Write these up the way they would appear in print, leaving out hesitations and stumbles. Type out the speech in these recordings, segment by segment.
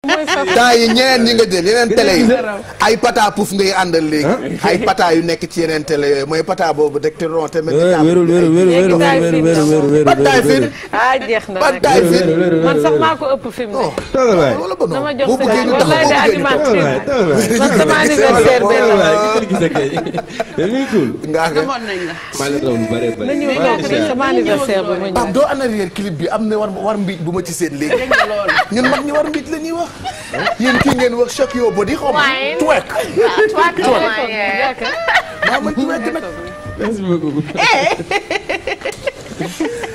temps yi ñeneen ñi nga jël yeneen télé yi ay pata puuf ngay àndal léegi ay pata yu nekk ci yeneen télé yooyu mooy pata boobu rek te ron te wérul pataay fi jeex na pataay fi man sax maa ko ëpp fi mu ne wala ba dama noonu jox boo bëggee ñu sa wallaay de animatrice man sama anniversaire benn ngaa nga amoon nañ la. maa ngi leen bare bare. nañu toog rek sama anniversaire bi ma Pape ñëw doo analyser clip bi am na war mbiij bu ma ci seen léegi ñun mag ñi war mbiij la ñuy wax yéen kii ngeen wax choc yo body xaw ma twerk maa man twerk nag merci beaucoup.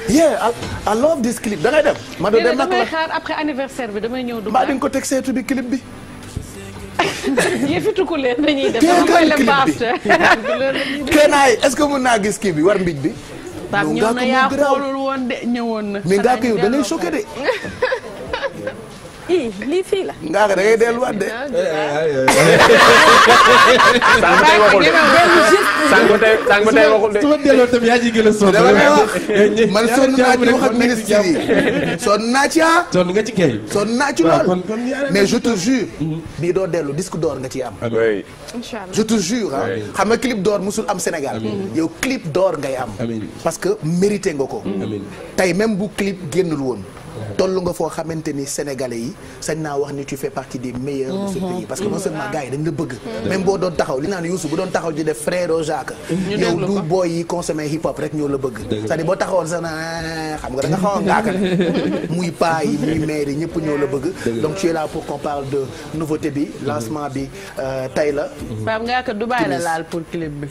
yeah I love this clip da ngay dem ma do dem nag damay la xaar après anniversaire bi damay ñëw mbaa di Dubaï nga ko teg seetu bi clip bi yëfi tukku leen dañuy def Teel dama koy clip lem bi. baax kennaay est-ce que mën naa gis kii bi war mbiij bi Pape non, ñëw ngaa na ko yaa mu garaaw. xoolul woon de ñëwoon na. mais ngaa ko yow da lay choqué de lii fii la ngaa ko da ngay delluwaat de sànq ba tey waxul de. su ma delloo tam yaa ci gën a sonn. dama lay wax man sonn naa ci wax ak ministre yi sonn naa ci sonn nga ci kay. sonn naa ci waaw lool kon kon yaa mais je te jure bii doo dellu disque d'or nga ci am oui. je te jure ah xam nga clip d'or musul am Sénégal yow clip d'or ngay am Amiin. parce que mérité nga ko Amiin. tey même bu clip génnul woon toll nga foo xamante ni sénégalais yi sañ naa wax ni tu fais partie des meilleurs de ce pays parce que non seulement gars yi dañ la bëgg même boo doon taxaw li naan Youssou bu doon taxaw di def frère Jacques yow du booy yi consommé hip hop rek ñoo la bëgg c'est-à-dire boo taxawoon sax na xam nga da nga xaw a ngaaka muy paa yi muy maire yi ñëpp ñoo la bëgg donc tu es là pour qu'on parle de nouveauté bi lancement bi tey la Pape ngaa ko Dubaï la laal pour clip bi.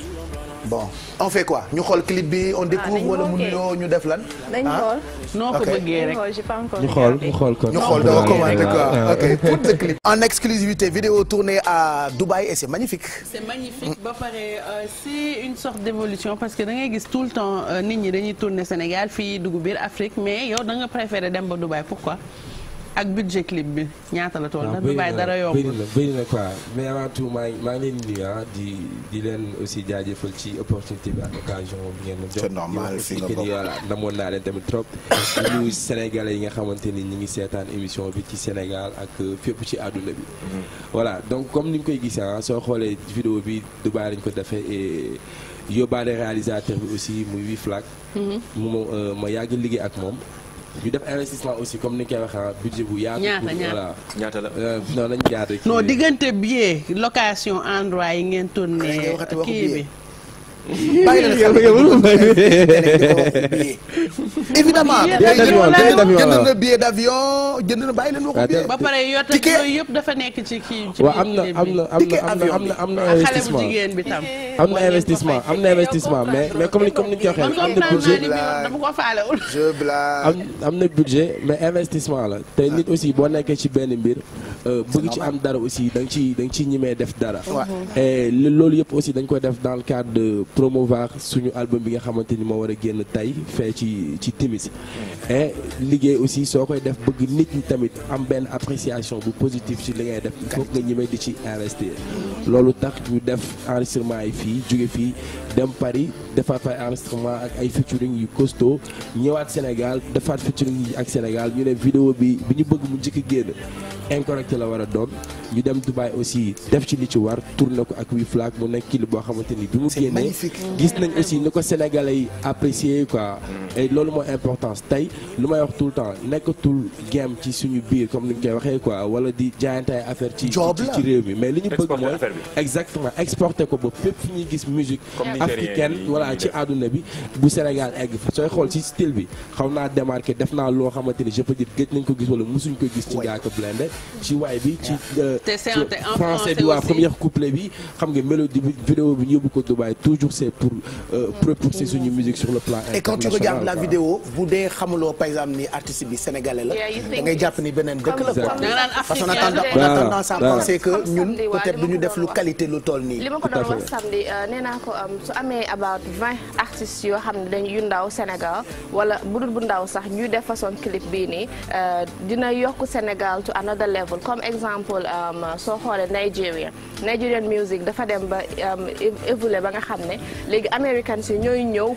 bon on fait quoi ñu xool clip bi on découvre wala mënuñoo ñu def lan dañ xool. noo ko Ok. bëggee rek. J'ai pas encore ñu xool regardé. ñu xool kon. ñu xool doo commenter quoi ok pour le clip en exclusivité vidéo tournée à Dubaï et c'est magnifique C'est magnifique ba pare c'est une sorte d'évolution parce que da ngay gis tout le temps nit ñi dañuy tourner Sénégal fii dugg biir Afrique mais yow da nga préféré dem ba Dubaï pourquoi ak budget clip bi ñaata la toll. ndax Dubaï dara yombul bëri na quoi mais avant tout maa ngi leen di nuyu di leen aussi jaajëfal ci opportunité bi ak occasion bi ngeen ma jox. C'est normal, fi nga bokk. voilà namoon naa leen tamit trop. di nuyu Sénégalais yi nga xamante ni ñi ngi seetaan émission bi ci Sénégal ak fépp ci àdduna bi. voilà donc comme ni ñu koy gisee soo xoolee vidéo bi Dubaï lañ ko defee et yóbbaale réalisateur bi aussi muy Wii Flag. mu ma yàgg liggéey ak moom. ñu def investissement aussi comme ni koy waxee budget bu yaatu. ñaata ñaata la. non nañ jaar rek. non diggante billet location endroit yi ngeen tourné kii bi. bàyyi leen xel évidemment jënd na billet d'avion jënd na bàyyi leen waxu billet ba pare yoo tam yooyu yëpp dafa nekk ci kii ci waaw am na xale bu jigéen bi tam am na investissement mais comme ni ñu ko waxee am na budget dama ko faalewul je blague am na budget mais investissement la te nit aussi boo nekkee ci benn mbir bëgg ci am dara aussi da nga ciy ñemee def dara et loolu yëpp aussi dañ koy def dans le cadre de promouvoir suñu album bi nga xamante ni moo war a génn tey fee ci Timis et liggéey aussi soo koy def bëgg nit ñi tamit am benn appréciation bu positive ci li ngay def il faut nga ñemee di ci investir loolu tax ñu def enregistrement yi fii jóge fii dem Paris defaat fay enregistrement ak ay featuring yu costaud ñëwaat Sénégal defaat featuring yi ak Sénégal ñu ne vidéo bi ñu bëgg mu njëkk génn incorrect la war a doon ñu dem Dubaï aussi def ci li ci war tourné ko ak Wii Flag mu nekk clip boo xamante ni bi mu génnee gis nañ aussi ni ko Sénégalais yi apprécier quoi et loolu mooy importance tey lu may wax tout le temps nekkatul game ci suñu biir comme ni ñu koy waxee quoi wala di jaayante ay affaire ci réew mi mais li ñu bëgg mooy exactement exporter ko ba fépp fi ñuy gis musique africaine voilà ci àdduna bi bu Sénégal egg fa sooy xool ci style bi xaw naa démarqué def naa loo xamante ni je peux dire gëj nañ ko gis wala mosuñ ko gis ci Ngaaka Blindé ci waay bi ci français bi waa première couplet bi xam nga mélodie bi vidéo bi ñu yóbbu ko Dubaï toujours c'est pour propulser suñu musique sur le plan international. Et quand tu regardes la vidéo bu dee xamuloo par exemple ni artiste bi sénégalais la da ngay jàpp ni beneen dëkk la quoi parce qu'on a tendance à penser que ñun peut-être du ñu def lu qualité lu toll nii. li ma ko doon wax samedi nee naa ko su amee about 20 artistes yoo xam ne dañ yu ndaw Sénégal wala bu dul bu ndaw sax ñuy def façon clip bii nii dina yokk Sénégal to another another level comme exemple soo xoolee Nigerian music dafa dem ba évoluer ba nga xam ne léegi Americans yi ñooy ñëw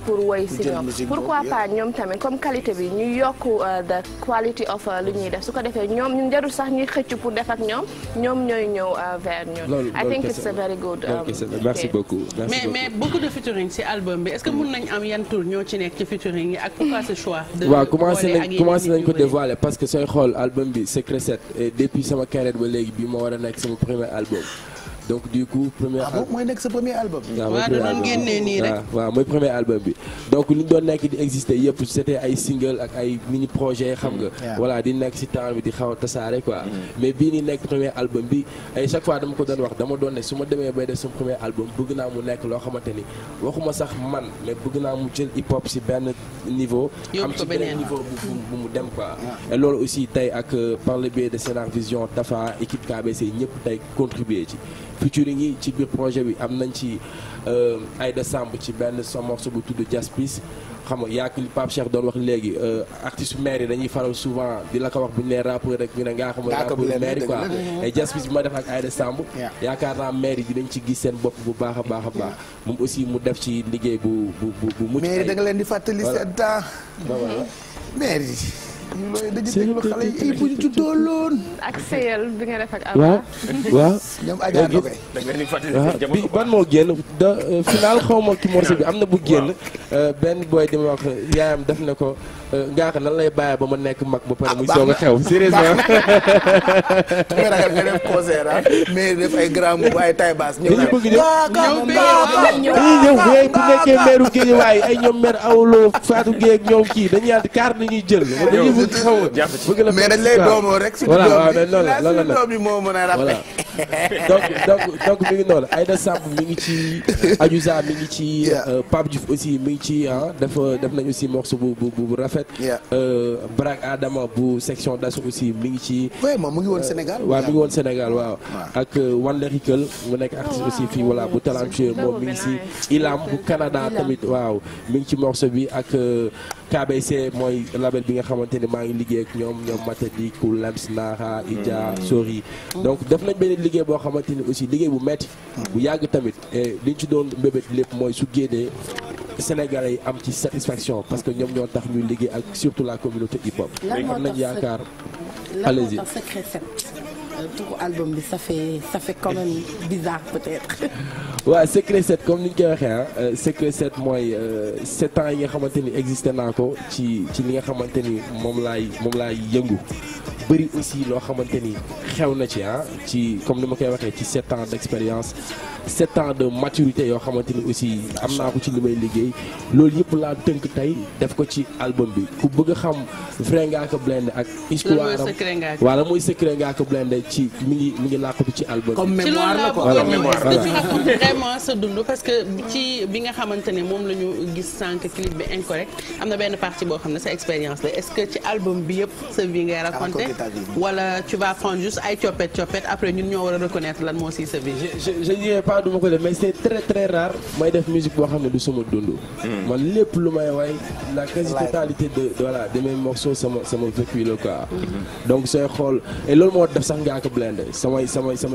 pour woy si ñoom pourquoi pas ñoom tamit comme qualité bi ñu yokk the quality of lu ñuy def su ko defee ñoom ñu jarul sax ñuy xëcc pour def ak ñoom ñooy ñëw vers ñun. I think it's a very good. Merci beaucoup. mais beaucoup de featuring ci album bi est-ce que mën nañ am yan tour ñoo ci nekk ci featuring yi ak pourquoi ce choix. waaw commencé nañ ko dévoiler parce que sooy xool album bi Secret 7 et depuis sama carrière ba léegi bi moo war a nekk sama premier album. donc du coup premier album mooy nekk sa premier album. waaw mooy premier album bi donc li ñu doon nekk di exister yëpp c'était ay single ak ay mini projet xam nga. voilà di nekk ci temps bi di xaw a tasaare quoi. mais bii ni nekk premier album bi ay chaque fois dama ko doon wax dama doon ne su ma demee bay def sama premier album bëgg naa mu nekk loo xamante ni waxuma sax man mais bëgg naa mu jël hip hop ci benn niveau. am ci benn niveau bu mu dem quoi. et loolu aussi tey ak par le biais de Sénar Vision Tafa équipe KBC ñëpp tey contribuer ci. featuring yi ci biir projet bi am nañ ci Aïda Samb ci benn son morceau bu tudd Jaspis xam nga yaa li Pape Cheikh doon wax léegi artiste maire yi dañuy faral souvent di la ko wax bu ñu nee rappeur rek ñu ne ngaa xam rappeur maire yi quoi et Jaspis bi ma def ak Aïda Samb yaakaar naa maire yi dinañ ci gis seen bopp bu baax a baax a baax moom aussi mu def ci liggéey bu mucc maire yi da nga leen di fàttali seen temps maire yi ñu looy dañu déglu xale yi bu ñu juddoo loon ak seyal bi nga def ak waaw ñoom Adja Ndoye bi ban moo génn final xaw ma ki morceau bi am na bu génn benn boy di ma wax yaayam def na ko ngaa nan lay bàyyi ba ma nekk mag ba pare muy soog a xew sérieusement nga ragal nga def concert mais def ay grand bu ay taille basse dañu bëgg ñëw bu nekkee meeru Guédiawaye ay ñoom mer awloo Fatou Gueye ak ñoom kii dañuy ànd carte nañuy jël bëgg la mais dañ lay doomoo rek si doom bi moo mën a rappelé donc mi ngi noonu Aïda Samb mi ngi ci Adiouza mi ngi ci Pape Diouf aussi mi ngi ci def nañ aussi morceau bu rafet Brak Adama bu section d'assaut aussi mi ngi ci moom mu ngi woon Sénégal waaw mi ngi woon Sénégal waaw ak One Lyrical mu nekk artiste aussi fii voilà bu talentueux moom mi ngi ci Ilam bu Canada tamit waaw mi ngi ci morceau bi ak KBC mooy label bi nga xamante ne maa ngi liggéey ak ñoom Matadi ku Lems Nara Idja Sori donc def nañ benn liggéey boo xamante ni aussi liggéey bu metti bu yàgg tamit liñ ci doon mbébét lépp mooy su génnee Sénégalais yi am ci satisfaction parce que ñoom ñoo tax ñuy liggéey ak surtout la communauté hip hop am nañ yaakaar allez-y Secret 7 tout album bi ça fait quand même bizarre peut-être. waaw Secret 7 comme ni ñu koy waxee Secret 7 mooy 7 ans yi nga xamante ni existé naa ko ci li nga xamante ni moom laay yëngu bëri aussi loo xamante ni xew na ci ci comme ni ma koy waxee ci 7 ans d'expérience 7 ans de maturité yoo xamante ni aussi am naa ko ci li may liggéey loolu yëpp laa tënk tey def ko ci album bi ku bëgg a xam vrai Ngaaka Blindé ak histoire am wala mooy secret Ngaaka Blindé ci mi ngi làkkatu ci album comme mémoire la quoi vraiment sa dund parce que ci bi nga xamante ne moom la ñu gis sànq clip bi incorrect am na benn partie boo xam ne sa expérience la est-ce que ci album bi yëpp sa vie ngay raconter wala tu vas prendre juste ay coppet après ñun ñoo war a reconnaître lan moo si sa vie. je dirais pas du ma ko def mais c'est très très rare may def musique boo xam ne du sama dund. man lépp lu may way la quasi totalité de mes morceaux sama vécu la quoi. donc sooy xool et loolu moo def sax Ngaaka Blindé samay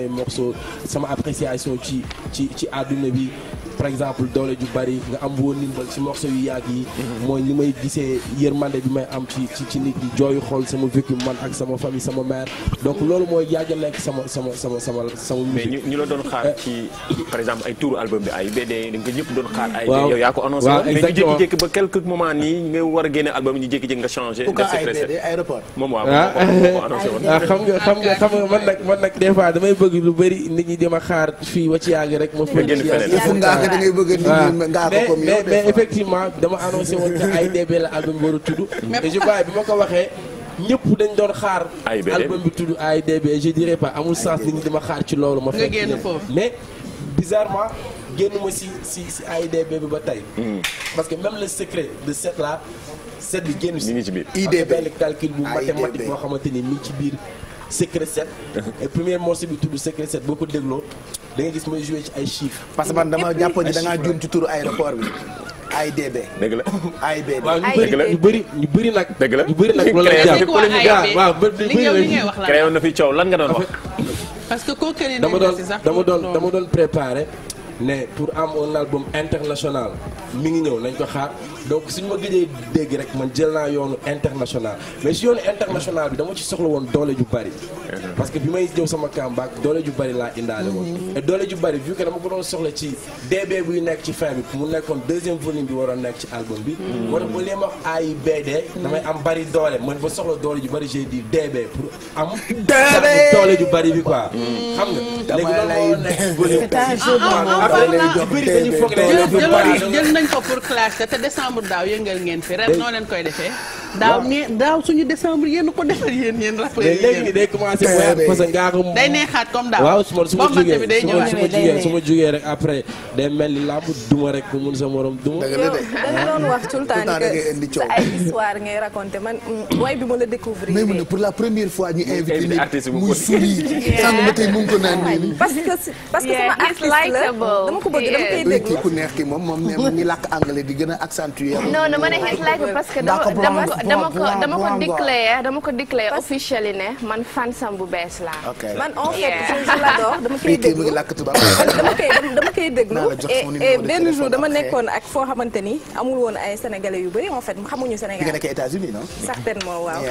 morceaux sama appréciation ci àdduna bi par exemple doole ju bari nga am woon ndimbal ci morceau yu yàgg yi. mooy li may gisee yërmande bi may am ci nit ñi jooyu xool sama vécu man ak sama famille sama mère donc loolu mooy yàgg nekk sama mais ñu la doon xaar ci par exemple ay tour album bi ay BD dañ ko ñëpp doon xaar ay yow yaa ko annoncé woon mais ñu jékki-jékki ba quelques moments nii nga war a génne album ñu jékki-jékki nga changé def secret aéroport moom waaw moo annoncé woon xam nga man nag des fois damay bëgg lu bëri nit ñi di ma xaar fii wa ci yàgg rek ma da ngay bëgg ngaa ko comme yow mais effectivement dama annoncé woon que AIBD la album war a tudd et je crois bi ma ko waxee ñëpp dañ doon xaar album bi tudd AIBD je dirais pas amul sens nit ñi dama xaar ci loolu ma fekk mais bizarrement génn ma si AIBD bi ba tey parce que même le secret de cette là set bi génn si IDB benn calcul bu mathématique boo xamante ni mi ngi ci biir Secret 7 et premier morceau bi tudd Secret 7 boo ko dégloo da nga gis may joué ci ay chiffres. parce que man dama jàpp ni da ngaa juum ci turu aéroport bi. AIBD. dëgg la AIBD. waaw ñu bëri nag. dëgg la loolu la jàpp waaw li ngay wax la créé na fi coow lan nga doon wax. parce que kooku yi dama doon préparé ne pour am un album international mi ngi ñëw nañ ko xaar donc suñu ma gëjee dégg rek man jël naa yoonu international mais si yoonu international bi dama ci soxla woon doole ju bari parce que bi may ñëw sama comeback doole ju bari laa indaale woon et doole ju bari vu que dama ko doon soxla ci DB buy nekk ci fin bi mu nekkoon deuxième volume bi waroon nekk ci album bi moo tax ba lee ma wax AIBD damay am bari doole man ba soxla doole ju bari j'ai dit DB pour am doole ju bari bi quoi xam nga léegi loolu moo nekk volume jël nañ ko pour classe te décembre daaw yëngal ngeen fi ren noo leen koy defee daaw suñu décembre yéen ko defal yéen rappeur léegi ni day commencé parce que ngaa ko day neexaat comme daaw waaw su ma jógee rek après day mel ni làmb duma rek ku mun sa morom duma da nga doon wax tout le temps que sa ay histoire ngay raconté man way bi ma la découvrir mais mu ne pour la première fois ñu invité ni muy suli sànq ma tey mu ngi ko naan nii parce que sama artiste la dama ko bëgg dama koy déglu kii ku neex ki moom ne mu ngi làkk anglais di gën a accentuer non ma ne he's like parce que dama ko déclaré officially ne man fan sam bu bees laa. man en fait je l'adore dama koy déglu dama koy déglu et benn jour dama nekkoon ak foo xamante ni amul woon ay sénégalais yu bëri en fait xamuñu Sénégal. bi nga nekk États-Unis non. certainement waaw.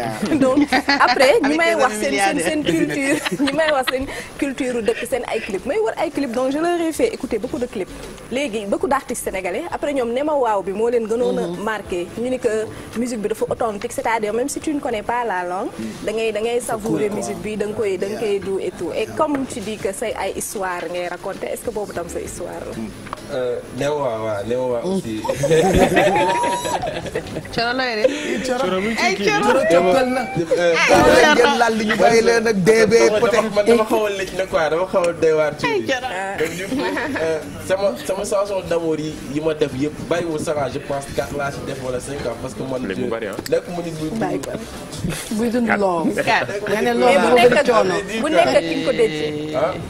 donc après ñi may wax seen culture ñi may wax seen culture dëkk seen ay clip may war ay clip donc je leur ai fait écouter beaucoup de clips léegi beaucoup d'artistes sénégalais après ñoom ne ma waaw bi moo leen gënoon a marqué ñu ni que musique bi dafa authentique c'est-à-dire même si tu ne connais pas la langue da ngay savourer musique bi da nga koy du et tout et comme tu dis que say ay histoire ngay raconter est-ce que boobu tam sa histoire la. Newa aussi. Coro looy de. Coro coppal na. ngeen laal li ñu bàyyi leen ak DB peut-être. man dama xaw a lëcc na quoi dama xaw a doy waar ci sama chanson d'amour yi ma def yëpp bariwul sax je pense 4 laa ci def wala 5 ans parce que man lekk mu nit buy dund lool. nga ne loolu bu nekk ki nga ko déjee.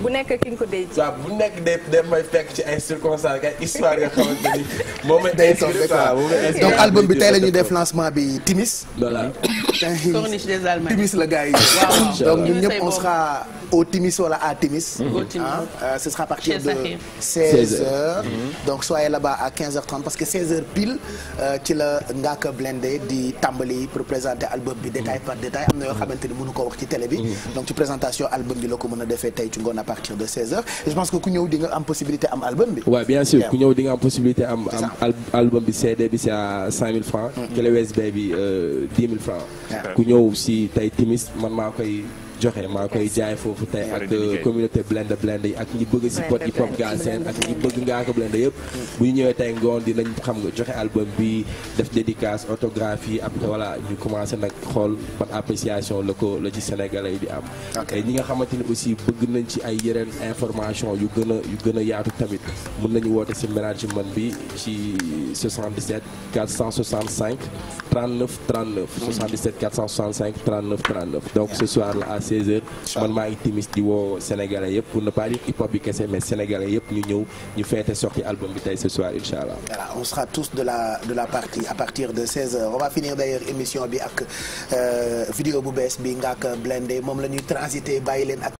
bu nekk ki nga ko déjee. waaw bu nekk day may fekk ci ay circonstances ay histoire nga xamante ni moom may day tombé quoi. donc album bi tey la ñuy def lancement bi Timis. voilà. Corniche des Almadies. Timis la gars yi. donc ñun ñëpp on sera au Timis wala à Timis. Ce sera à partir de 16h. donc soyez là-bas à 15h30 parce que 16h pile ci la Ngaaka Blindé di tàmbali pour présenter album bi détail par détail am na yoo xamante ni mënu ko wax ci télé bi. donc ci présentation album bi la ko mën a defee tey ci ngoon à partir de 16h et je pense que ku ñëw di nga am possibilité am album bi. waaw bien sûr ku ñëw di nga am possibilité am album bi CD bi c'est à 5000 francs. clé USB bi 10 000 francs. ku ñëw si tey Timis man maa koy joxe maa koy jaay foofu tey ak communauté Blindé yi ak ñi bëgg support hip hop Galsen ak ñi bëgg Ngaaka Blindé yëpp bu ñu ñëwee tey ngoon dinañ xam nga joxe album bi def dédicace autographie après voilà ñu commencé nag xool ban appréciation la ci Sénégalais yi di am. ñi nga xamante ni aussi bëgg nañ ci ay yeneen information yu gën a yaatu tamit mën nañu woote ci management bi ci 77 465 39 39 77 465 39 39 donc ce soir là à 16h man maa ngi Timis di woo Sénégalais yëpp pour ne pas dire hip hop bi kese mais Sénégalais yëpp ñu ñëw ñu feete sorti album bi tey ce soir inchallah. Voilà, on sera tous de la partie à partir de 16h on va finir d'ailleurs émission bi ak vidéo bu bees bi Ngaaka Blindé moom la ñuy transiter bàyyi leen ak